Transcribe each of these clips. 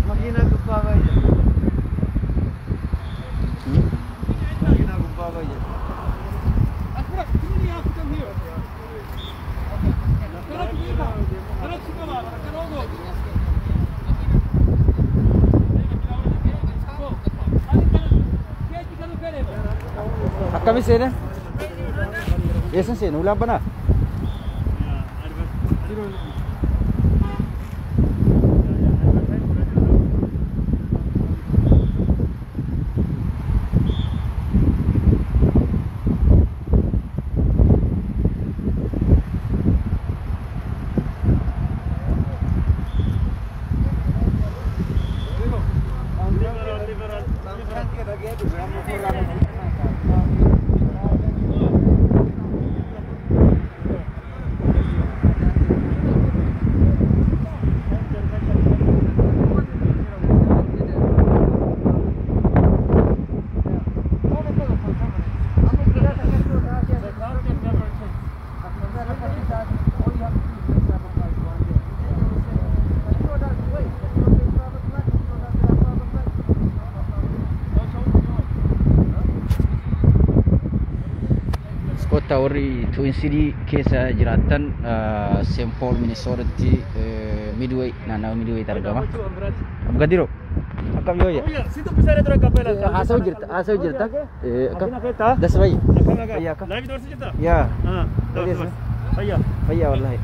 Makiinaa gubbaa baay'ee. Makiinaa gubbaa baay'ee. Akkami seene? Eessan seene? Ulaan banaa? Kottaa warri Twin City keessa jiraattan, St. Paul, Minnesotatti, Midway, naannawa Midway argama. Abgadiro, akkam yooyya? Haasa'u jirta, haasa'u jirta. Akkam? Das bayya. Fayyaa akkam? Yaa. Fayyaa wallahi.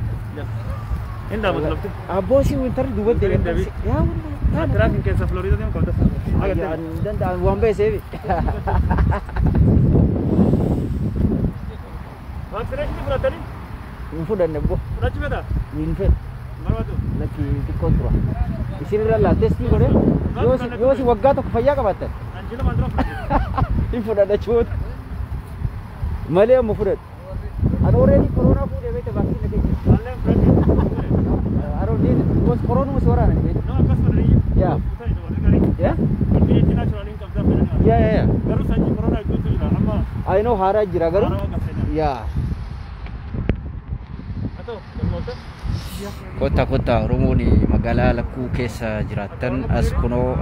Abboo si winter duuba deebi'e. Yaa wallahi. Traffic keessa Florida deemu qabda. Danda'an waan ba'e seebi. Vaccination fudhatanii? Hin fudhanne abbo. Fudhachuu feetaa? Hin fedhu. Barbaadu. Lakki, xiqqoon tura. Isin irra laa testii godhe yoo si waggaa tokko fayyaa qabaattan. Anjila maal dura fudhate? Hin fudhadha chuuta. Malee amma fudhadhu. Ani already corona fuudhee beekta, vaccine keessa. Maallee fudhate. I don't need it because corona was waraana beekta. No, akkasuma iyyuu. Yeah. Warri garii. Yeah? Immunity natural hin qabdaa fedhanii. Yeah. Garuu sanyii corona hedduutu jira. Amma I know, haaraa jira garuu. haarawaa qabsanii. Yeah. Haa ta'u, gammoota. Kottaa, kottaa, Oromoon magaalaa lakkuu keessa jiraattan as kunoo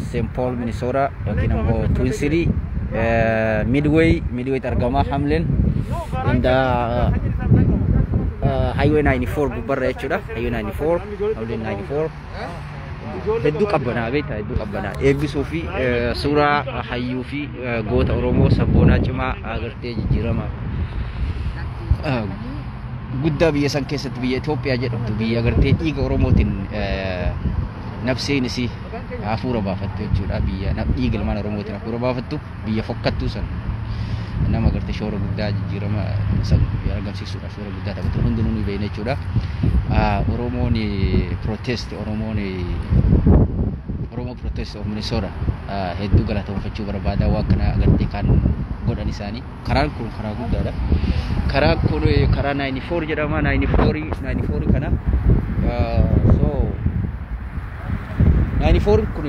St. Paul, Minnesota yookiin ammoo Twin City, Midway argama, Hamlin inda Highway 94 gubbarra jechuudha. Highway 94, Hamlin 94. Hedduu qabbanaa beektaa, hedduu qabbanaa. Eebbisuu fi suuraa hayyuu fi goota Oromoo sabboonaa cimaa agartee jijjiirama guddaa biyya san keessatti, biyya Itoophiyaa jedhamtu, biyya agartee dhiiga Oromootiin nafseen isii hafuura baafattu jechuudha. Biyya dhiiga ilmaan Oromootiin hafuura baafattu, biyya fokkattuu san nama agartee shoora guddaa jijjiirama san argamsiisuudhaaf shoora guddaa taphatu hundinuu ni beekna jechuudha. Oromoon protest, Oromoo protest of Minnesota hedduu galatoomfachuu barbaada waan kana agartee kan godhan isaanii. Karaan kun karaa guddaadha. Karaan kun karaa 94 jedhama. 94, 94 kana. So 94 kun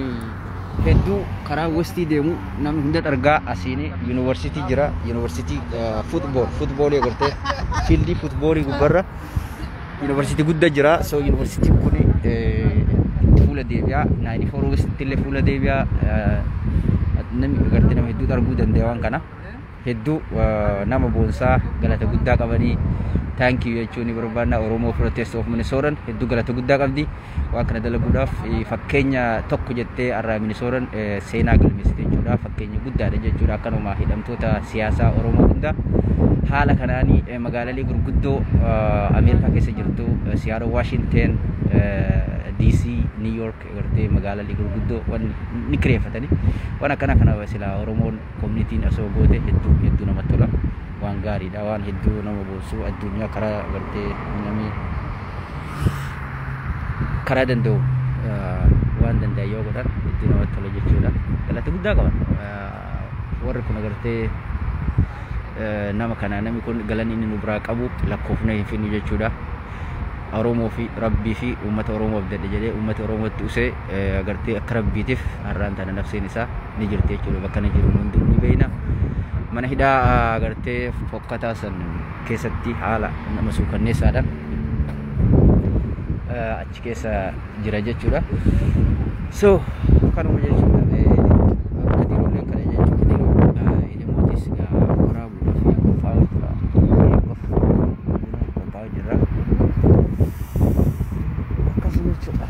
hedduu karaa westii deemu namni hunda argaa. Asiin yuunivarsiitii jira. Yuunivarsiitii footballii agartee fieldii footballii gubbarra yuunivarsiitii guddaa jira. So yuunivarsiitiin kun itti fuula deebi'a. 94 westitti illee fuula deebi'a. Namni agartee nama hedduutu arguu danda'a waan kana. Hedduu nama boonsaa, galata guddaa qabanii, thank you jechuun ni barbaanna. Oromoo Protest of Minnesota hedduu galata guddaa qabdi. Waan kana dalaguudhaaf fakkeenya tokko jettee har'a Minnesotaan seenaa galmeessite jechuudha. Fakkeenya guddaadha jechuudha. Akkanuma hidhamtoota siyaasaa Oromoo hunda haala kanaanii magaalaalee gurguddoo Ameerikaa keessa jirtu, Seattle, Washington, DC, New York, agartee magaalaalee gurguddoo waan ni kireeffatanii waan akkana kana silaa Oromoon communityn osoo goote hedduu hedduu namatti tola. Waan gaariidha, waan hedduu nama boonsu. Addunyaa karaa agartee namni karaa danda'u waan danda'e yoo godhan hedduu namatti tola jechuudha. Galata guddaa qaban warri kun agartee nama kana, namni kun galanni inni nu biraa qabu lakkoofnee hin finnu jechuudha. Oromoo fi Rabbii fi uummata Oromoof dadhe jedhee uummata Oromootti usee agartee akka Rabbiitiif har'aan tana nafseen isaa ni jirti jechuudha. Bakka inni jiru hundinuu ni beekna. Mana hidhaa agartee fokkataa san keessatti haala nama suukanneessaadhaan achi keessa jira jechuudha. So kanuma jechuudha. Kadiroollee kana jechuudha. Kadiroo Elemootis waraabuudhaaf qophaa'u jira. Qophaa'u jira. Akkasuma jechuudha.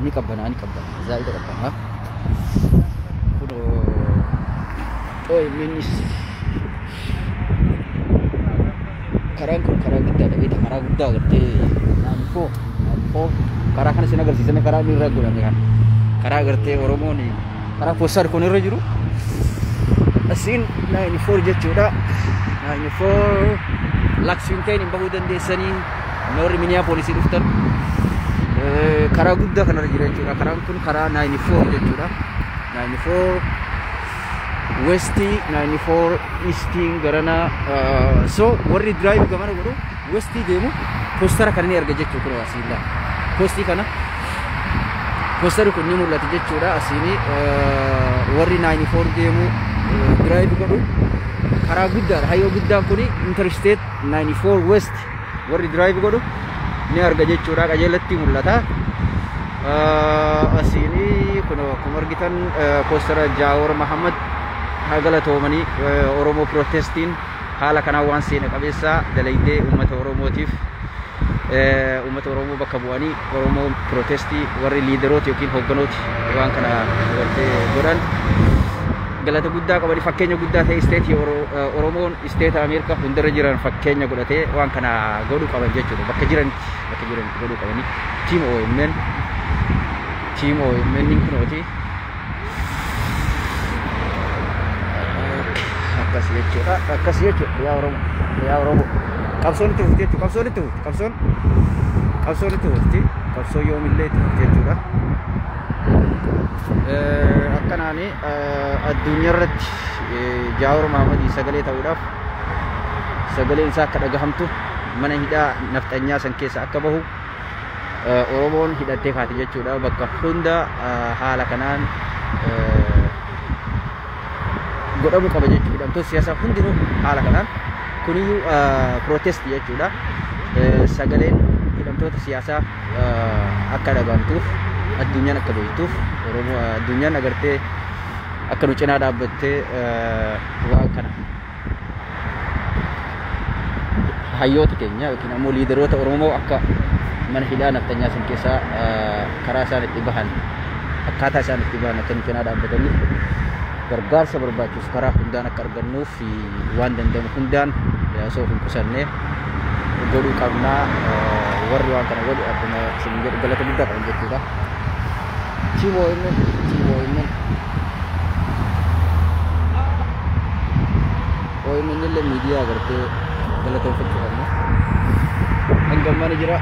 Ni qabbanaa, ni qabbanaa. Zaayida qabbanaa. Kunoo OMNs karaan kun karaa guddaadha beekta, karaa guddaa agartee naannoo karaa kana sin agarsiisame, karaa inni irra godhame kan karaa agartee Oromoon karaa poostar kun irra jiru asiin 94 jechuudha. 94 Lexington hin bahuu dandeessanii warri Minneapolis dhuftan, karaa guddaa kanarra jira jechuudha. Karaan kun karaa 94 jechuudha. 94 Westii, 94 Eastiin garana. So warri drive gamana godhu, Westii deemu, poostara kana ni arga jechuudha. Kun asiin poostii kana, poostarri kun ni mul'ata jechuudha. Asiin warri 94 deemu, drive godhu, karaa guddaadha. Hayyoo guddaan kun Interstate 94 West, warri drive godhu ni arga jechuudha, qajeelatti mul'ata. Asiin kun akkuma argitan poostara Jaawar Mahammad. Haa galatoomanii, Oromoo Protestiin haala kanaan waan seena qabeessaa dalaydee uummata Oromootiif, uummata Oromoo bakka bu'anii, Oromoo Protestii warri leaderooti yookiin hoogganooti waan kana gartee godhan galata guddaa qabanii, fakkeenya guddaa ta'e stateii Oromoon stateta Ameerikaa hundarra jiran fakkeenya godhatee waan kana godhuu qaban jechuudha. Bakka jiranitti godhuu qabanii. Team OMN, Team OMN kunooti. Akkas jechuudha, akkas jechuudha. Yaa Oromoo, yaa Oromoo, qabsoon itti fufti jechuudha. Qabsoon itti fufti, qabsoon itti fufti, qabsoon yoomillee itti fufti jechuudha. Akkanaani addunyaa irratti Jaawar Mahamadii sagalee ta'uudhaaf, sagaleen isaa akka dhagahamtu, mana hidhaa nafxanyaa san keessa akka bahu Oromoon hidhattee kaati jechuudha. Bakka hunda haala kanaan godhamuu qaba jechuudha. Hidhamtoota siyaasaa hundinuu haala kanaan, kuniyyuu protest jechuudha. Sagaleen hidhamtoota siyaasaa akka dhagahamtuuf, addunyaan akka beektuuf, Oromoo addunyaan agartee akka nu cinaa dhaabbattee waan kana hayyoota keenya yookiin ammoo leaderoota Oromoo akka mana hidhaa nafxanyaa san keessaa karaa isaan itti bahan, akkaataa isaan itti bahan akka nu cinaa dhaabbataniif, gargaarsa barbaachisu karaa hundaan akka argannuuf waan danda'amu hundaan osoo hin qusannee godhuu qabnaa. Warri waan kana godhu akkuma isin jedhu galata guddaa qaban jechuudha. Team OMN, Team OMN. OMN illee miidiyaa agartee galatoonfachuu qabna. Hanga ammaa ni jira.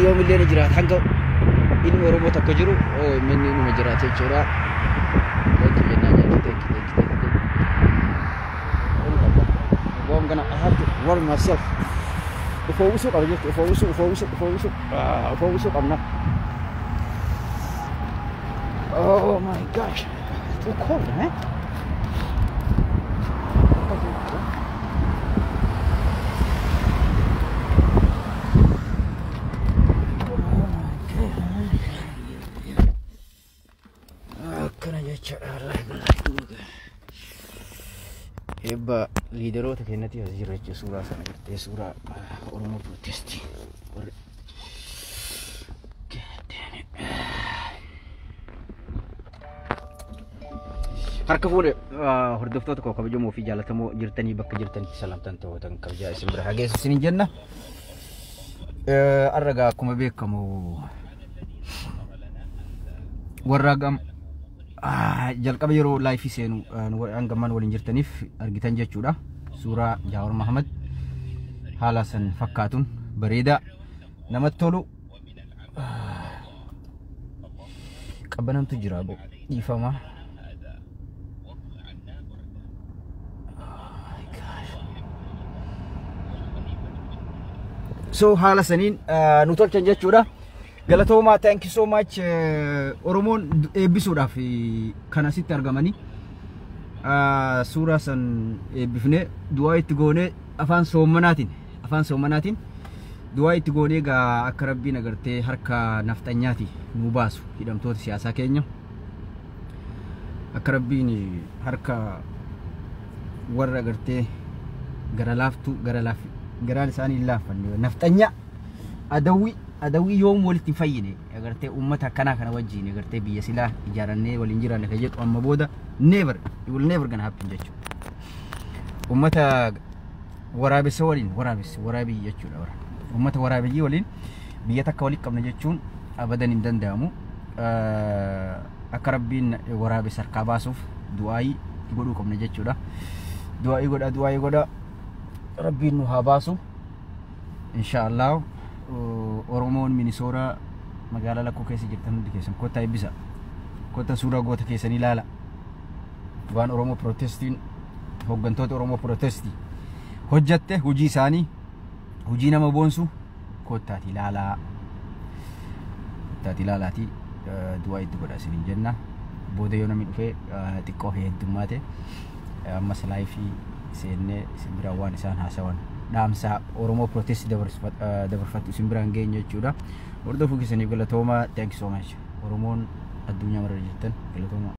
Yoomillee ni jiraata. Hanga ilmi Oromoo tokko jiru OMN inuma jiraata jechuudha. Thank you jennaan jechuudha. Thank you, thank you, thank you. I'm gonna, I have to warm myself. Uffawwisuu qaba jechuudha. Uffawwisuu, uffawwisuu, uffawwisuu, uffawwisuu qabna. Oh my gosh. Too cold, man. Akkana jechuudha. Eebba leaderoota keenyatti as jira jechuudha. Suuraa sana gartee, suuraa Oromoo Protestii. Warri harka fuudhe, hordoftoota koo kabajamoo fi jaallatamoo, jirtanii bakka jirtanitti salaamtaan ta'ootan kabajaa isin bira hageessu isiniin jenna. Arragaa akkuma beekamu warra gam jalqaba yeroo liveii seenu hangammaan waliin jirtaniif argitan jechuudha. Suuraa Jaawar Mahamad haala san fakkaatuun bareedaa namatti tolu. Qabbanamtu jira dhiifama. So haala saniin nu tolchan jechuudha. Galatoomaa, thank you so much. Oromoon eebbisuudhaaf kan asitti argamanii suuraa san eebbifnee du'aa itti goonee Afaan soommanaatiin du'aa itti goonee gaa akka Rabbiin agartee harka nafxanyaati nu baasu, hidhamtoota siyaasaa keenya akka Rabbiin harka warra agartee gara laaftu, gara laaf garaan isaanii hin laaffanne, nafxanyaa adawwii adawwii yoom walitti hin fayyine, agartee uummata akkanaa kana wajjin agartee biyya silaa ijaarannee waliin jiraanne kan jedhu amma booda never, it will never gonna happen jechuudha. Uummata waraabessa waliin, waraabessa waraabii jechuudha, uummata waraabiyyii waliin biyya takka walitti qabna jechuun abadan hin danda'amu. Akka Rabbiin waraabessa harkaa baasuuf du'aayii godhuu qabna jechuudha. Du'aayii godha, du'aayii godha, Rabbiin nu haa baasu. Insha Allah Oromoon Minisooraa magaalaa lakkoo keessa jirtan hundi keessan kottaa eebbisa. Kottaa suuraa goota keessanii ilaala. Waan Oromoo Protestiin, hooggantoota Oromoo Protestii hojjatte, hojii isaanii, hojii nama boonsu kottaati ilaalaa. Kottaati ilaalaati du'aa itti godha isiniin jenna. Booda yoo namni dhufee xiqqoo heddummaate ammas live seennee isin biraan waan isaan haasawan, dhaamsa Oromoo Protestii dabarfattu isin biraan geenye jechuudha. Hordofuu keessaniif galatooma. Thank you so much. Oromoon addunyaa mara jirtan galatooma.